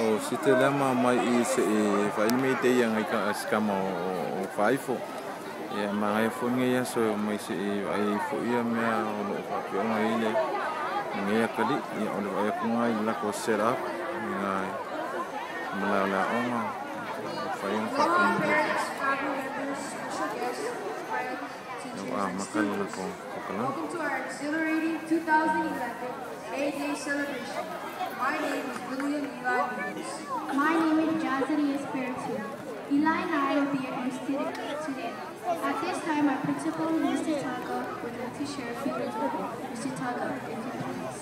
O site lea ma mai i se i fai May Day ngai ka skama o faifo. Ia ma ngai fo ngai aso mai se i ai fo ia mea o lo faapea i le ngai akali ia o le ai ku ngai la ko set up ngai ma la ona fai un fa ku Fellow parents, family members, special guests, friends, teachers, a and makala la students. ko ko kala. Welcome to our exhilarating 2011 May Day celebration. My name is William Eli Lewis. My name is Jazzy Espiritu. Eli and I will be your MC today. At this time, our principal, Mr. Taga, would like to share a few words with you. Mr. Taga, if you please.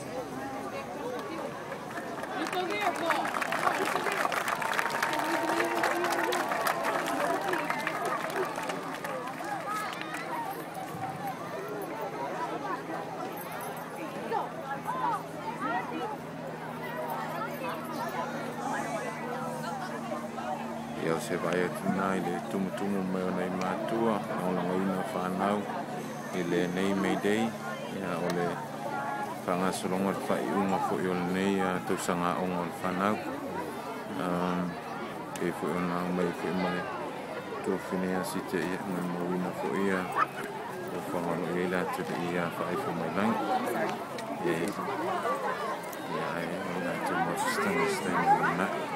Ia o se vai atu nā i le tumutumu mai o nei mātua, lagolagoina whānau i lenei May Day, ia o le whangasologa o le faaiuga foʻi o lenei tausaga aoga o le fanau. Pei foi ona aumai foi ma le tofine a site ia molimauina foi ia ofaga o loo iai le atulii ia faaifo mai lagi. Ia ia ai o le atu mo se taimi lumanai.